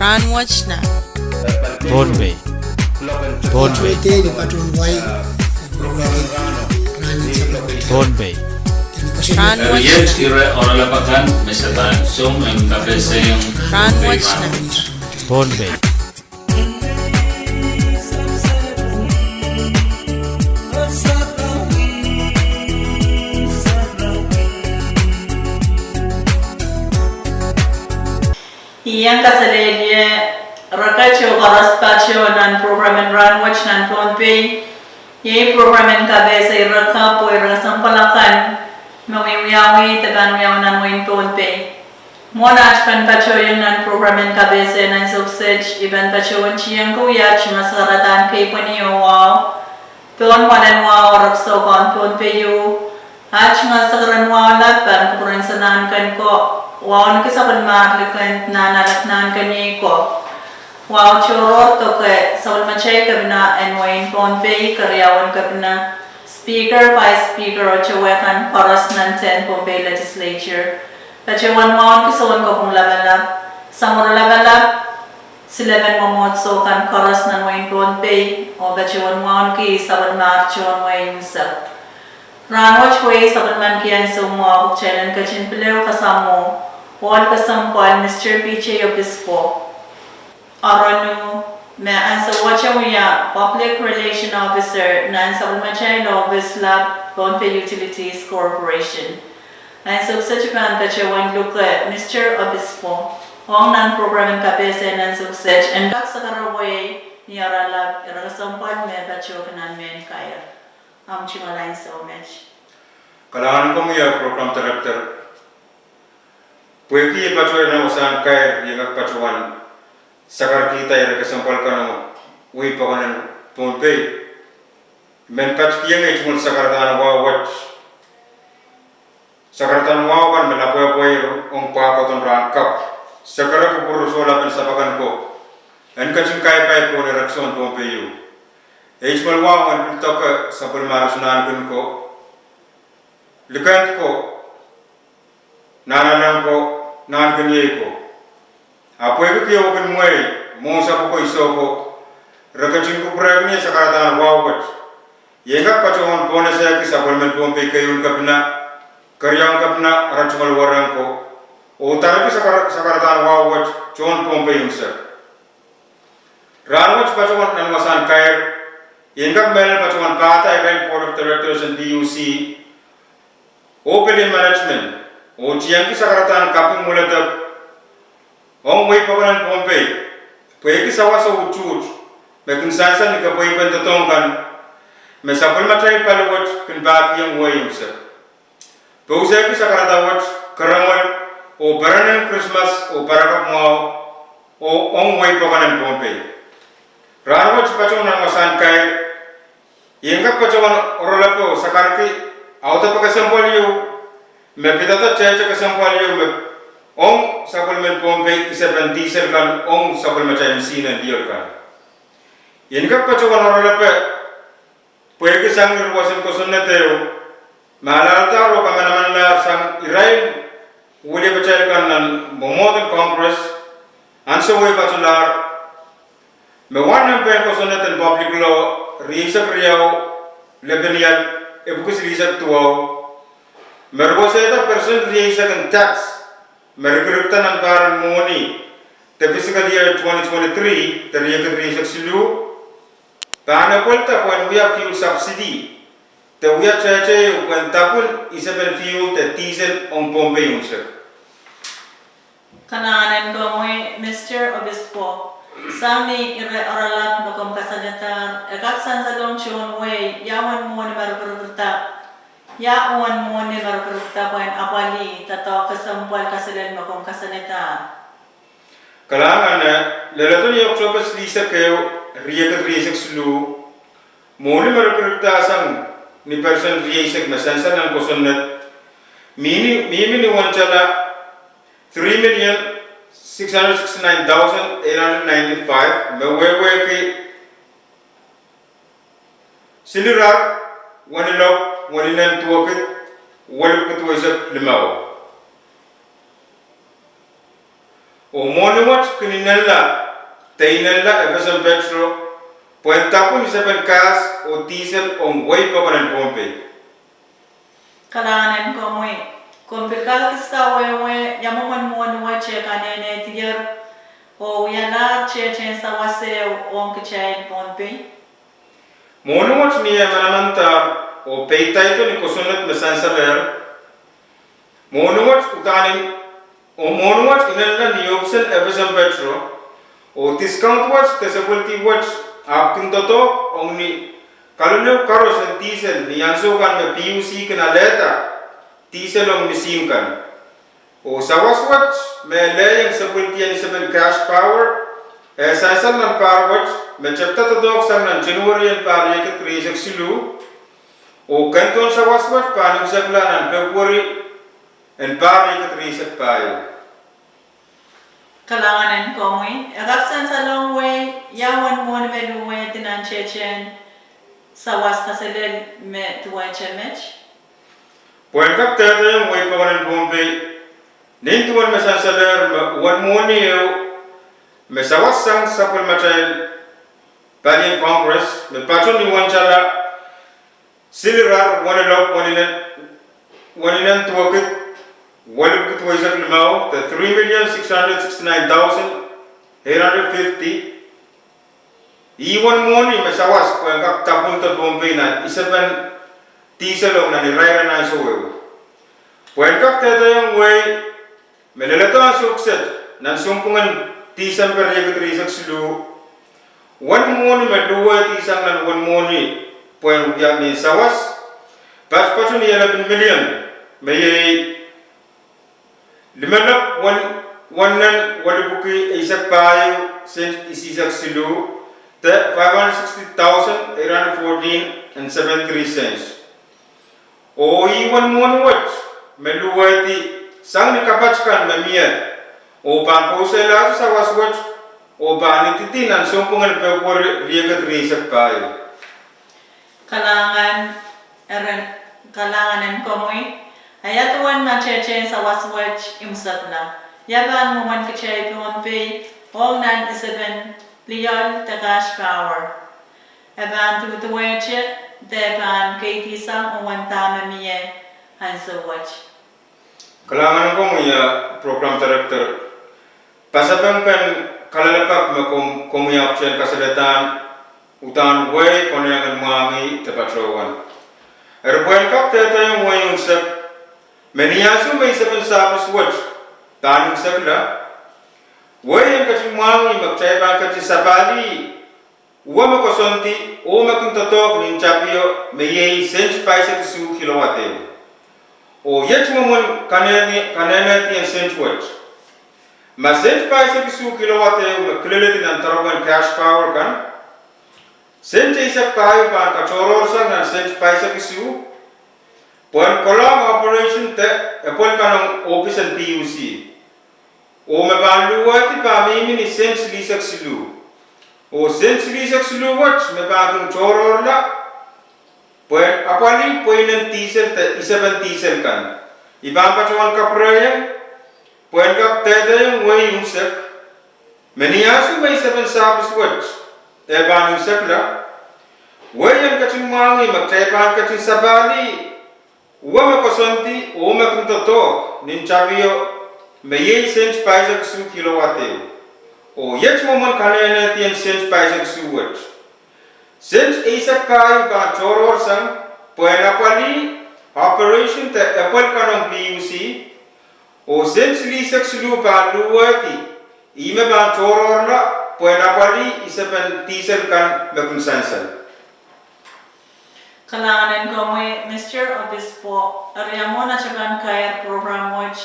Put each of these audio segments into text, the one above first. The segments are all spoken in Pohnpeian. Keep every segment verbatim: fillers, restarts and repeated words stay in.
Rahnwet nan Pohnpei. Pohnpei. Pohnpei. Rahnwet nan Pohnpei. I iang kaselehlie rekehte koaros patoh nan prokram en Rahnwet nan Pohnpei. Iei prokram en kapehse ire kapw oh ire kesempwal akan me wiawi de pahn wiawi nan wehin Pohnpei. Mwohn aht pahn patohiong nan prokram en kapehse nan ansou kiset, I pahn patohwan tiengki wia tungoal sakaradahn keipweni oh wahu, pohn mwoalen wahu oh rek soukohn Pohnpei ieu. Aht tungoal sakaradahn wahu lap pahn kupwuren sanahnken ko, wauneki sapwellimahr likend nan ahlek nahnken iei ko. Wahu tohrohr doke sapwellimatail kepina en wehin Pohnpei, keriaun kepina, Speaker, Vice Speaker oh towe kan koaros nan tehn Pohnpei Legislature. Patohwan wauneki sounkopwung lapalap, samworo lapalap, silepen mwomwohdiso kan koaros nan wehin Pohnpei, oh patohwan wauneki sapwellimahr tohn wehi unsek. Rahnwet wehi sapwellimaniki ansou mwahu pwe kitail en ketin pil ehu kasamwo ohl kesempwal Mister P J Obispo Oronuh, me ansouohte wia Public Relation Officer nan sapwellimatail ohpis lap Pohnpei Utilities Corporation. Ansou kiset I pahn patohwan luke Mister Obispo ong nan prokram en kapehse nan ansou kiset en kak sakarawei ni oaralap ire kesempwal me patohki nan mehn kair. Ahmw tungoal ansou met. Kalahngan komwi, Prokram Director. Pwehki I patohwan nan wasahn kair, I en kak patohwan sakarkihda ire kesempwal kan ong wehi pokon en Pohnpei. Men patohwan kihong ei tungoal sakaradahn wahu wet, sakaradahn wahu kan me lapwehpwehier ong pwahkohdo en rahn kapw. Sakarada kupwur oh sohla pen sapahl kan ko en ketin kapai pohn ire kiset en Pohnpei ieu. Ei tungoal wahu en pil doke sapwellimahr sanahnken ko, likend ko, nahnalek ko, nahnken iei ko. Ahpw pwehki keieu kin mwehi, mwohn sapwoko iso ko, re ketin kupwurehki ni sakaradahn wahu wet. I en kak patohwan pohnese ki sapwellimen Pohnpei keieun kepina, keriaun kepina, ahn tungoal wereng ko, oh uhdahn ki sakar-, sakaradahn wahu wet tohn Pohnpei unsek. Rahnwet patohwan nan wasahn kair, I en kak mehlel patohwan pahda irail Board of Directors en P U C oh Building Management, oh tiengki sakaradahn kaping mweledek ong wehi pokon en Pohnpei, pwehki sawas oh utuht me kin sansal ni kepweipen doadoahk kan me sapwellimatail paliwet kin pahkihong wehi unsek. Pousehki sakarada wet, keremwel, oh peren en Krismas oh parakapw mwahu, oh ong wehi pokon en Pohnpei. Rahnwet patohwan nan wasahn kair, I en kak patohwan oaralapo sakarki audepe kesempwal ieu, me pidada tehte kesempwal ieu me ong sapwellimen Pohnpei isepen dihsel kan ong sapwellimatail misihn en lioal kan. I en kak patohwan oaralapo pwehki sang ni ruwesen kosonned ehu, me ahlahldahro kamanamanlahr sang irail wiliepatail kan nan mwomwohden Congress, ansou ei patohlahr, me wan nan pehn kosonned en Public Law rieisek riau, lepenial epwiki silihsek duwau, me ruwesehda percent rieisek en tax me rikirikda nan pahr en mwohni de fiscal year twenty twenty-three de riekid rieisek siluh, pahn epwelda pwehn wia fuel subsidy de wia tehte ehu pwehn dapwin isepen fuel de dihsel ong Pohnpei unsek. Kalahngan en komwi, Mister Obispo. Sang ni ire oaralap me komw kasalehdahr, e kak sansalong tohn wehi, ia uwen mwohni me rikirikda, ia uwen mwohni me rikirikda pwehn apwalih doadoahk kesempwal kaselel me komw kasalehdahr. Kalahngan, eh, leledo ni Oktohpe silihsek ehu, riekid rieisek siluh, mwohni me rikirikdahsang ni percent rieisek me sansal nan kosonned, mihmi, mihmi ni wen tala three million six hundred sixty-nine thousand eight hundred ninety-five, me wehwehki silirar wenilopw weninen duwekid welipwiki duweisek limau. Oh mwohni wet kin inenla, de inenla FSM Petro, pwehn dapwin isepen kahs oh dihsel ong wehi pokon en Pohnpei. Kalahngan en komwi. Komw pil kak kis kawehwe ia mwomwen mwohni wet e kanehnehdier oh wialahr tehtehn sawas ehu ong kitail Pohnpei? Mwohni wet mie manamandahr oh peidaido ni kosonned me sansalehr. Mwohni wet udahn in, oh mwohni wet inenla ni ohpis en FSM Petro, oh discount wet de sapwellime wet ahpw kin doadoahk ong ni kaluneu koaros en dihsel ni ansou kan me PUC kin alehda dihsel ong misihn kan. Oh sawas wet me lelohng sapwellime isepen cash power, e sansal nan pahr wet me tepda doadoahk sang nan January en pahr riekid rieisek siluh, oh kehn tohn sawas wet pahn imwisekla nan February en pahr riekid rieisek pahieu. Kalahngan en komwi. E kak sansalohng wehi ia uwen mwohni me luhwehdi nan tehtehn sawas kaselel me duwehte met? Pwehn kak dehdehiong wehi pokon en Pohnpei, nin duwen me sansalehr me uwen mwohni ehu me sawas sang sapwellimatail palien Congress me pato ni uwen tala silirar wenelop weninen duwekid welipwiki duweisek limau de three million six hundred sixty-nine thousand eight hundred fifty. Ih uwen mwohni me sawas pwehn kak dapwunda Pohnpei nan isepen dihsel ong nan irair en ansou ehu. Pwehn kak dehdehiong wehi me leledo ansou kiset nan sounpwong en Tisempe riekid rieisek siluh, uwen mwohni me luhwehdi sang nan uwen mwohni pwehn wia mehn sawas patpato ni elepin milion me iei limelep wennen welipwiki eisek pahieu sent isihsek siluh de five hundred sixty thousand eight hundred fourteen and seventy-three cents. Oh ih uwen mwohni wet me luhwehdi sang ni kapat kan me mie oh pahn kousoilahte sawas wet oh pahn ididi nan sounpwong en Pwuhpwuo riekid rieisek pahieu. Kalahngan en komwi. A ia duwen ma tehtehn sawas wet imwisekla? Ia pahn mwomwen kitail Pohnpei ong nan isepen lioal de cash power? E pahn duduwehte de pahn keidisang uwen dahme mie ansou wet? Kalahngan en komwi, Program Director. Pasapengpen kalelapak me komwi ahpwtehn kasaledahn uhdahn wehi konehng en mwahngih de patohwan. Eri pwehn kak dehdehiong wehi unsek me ni ansou me isepen sahpis wet pahn imwisekla, wehi en ketin mwahngih me kitail pahn ketin sapahlih uwe me koasoandi oh me kin doadoahk nin tapio me iei sent paisek isuh kilowatt ehu. Oh iet mwomwen kanehnehdi en sent wet. Ma sent paisek isuh kilowatt ehu me kileledi nan doaropwen cash power kan, sent eisek pahieu pahn katohrohrsang nan sent paisek isuh pwehn kohlahng operation de epwel kan ong ohpis en PUC, oh me pahn luhwehdi pahn mihmi ni sent silihsek siluh. Oh sent silihsek siluh wet me pahn kin tohrohrla pwehn apwalih pweinen dihsel de isepen dihsel kan. I pahn patohwan kapwurehiong pwehn kak dehdehiong wehi unsek me ni ansou me isepen sahpis wet e pahn imwisekla, wehi en ketin mwahngih me kitail pahn ketin sapahlih uwe me koasoandi oh me kin doadoahk nin tapio me iei sent paisek isuh kilowatt ehu. Oh iet mwomwen kanehnehdi en sent paisek isuh wet. Sent eisek pahieu pahn tohrohrsang pwehn apwalih operation de epwel kan ong PUC, oh sent silihsek siluh pahn luhwehdi, ih me pahn tohrohrla pwehn apwalih isepen dihsel kan me kin sansal. Kalahngan en komwi, Mister Obispo. Eri ia mwohn atail pahn kair program wet,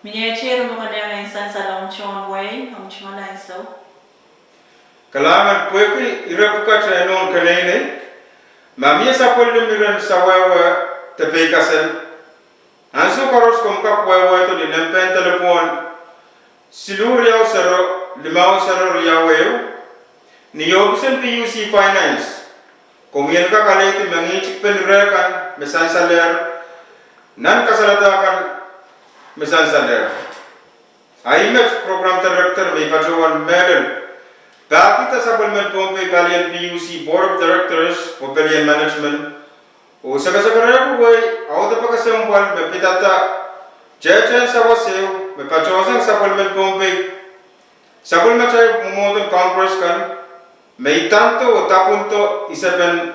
mie teiramwail konehng en sansalong tohn wehi ong tungoal ansou? Kalahngan. Pwehki ire pwukat en nohn keneinei, ma mie sapwellime iren sawehwe de peikasel, ansou koaros komw kak wehwehdo ni nempe en delepwohn siluh riau sero limau sero riau ehu ni ohpis en PUC Finance. Komwi en kak alehdi mengihtikpen ire kan me sansalehr nan kasalehda kan me sansalehr. Ahi met program director me I patohwan mehlel pahkihda sapwellimen Pohnpei palien PUC Board of Directors oh palien management, oh sakasakarehki wehi audepe kesempwal me pidada tehtehn sawas ehu me patohsang sapwellimen Pohnpei, sapwellimatail mwomwohden Congress kan, me idando oh dapwindo isepen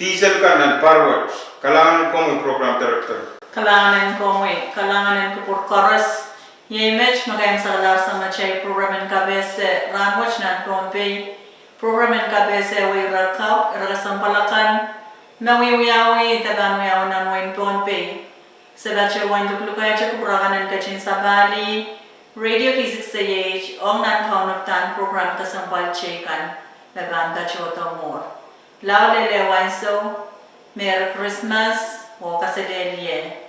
dihsel kan nan pahr wet. Kalahngan en komwi program director. Kalahngan en komwi, kalahngan en kupwur koaros. Iei met me kin sakalahr samatail program en kapehse rahnwet nan Pohnpei. Program en kapehse wehi ire kapw, ire kesempwal akan me wiewiawi de pahn wiawi nan wehin Pohnpei. Se patohwan luklukehte kupwur akan en ketin sapahlih Radio V six eight ong nan kaunopadahn program kesempwal teikan me pahn patohdo mwuhr. Lao lelehwei ansou, Merry Christmas oh kaselehlie.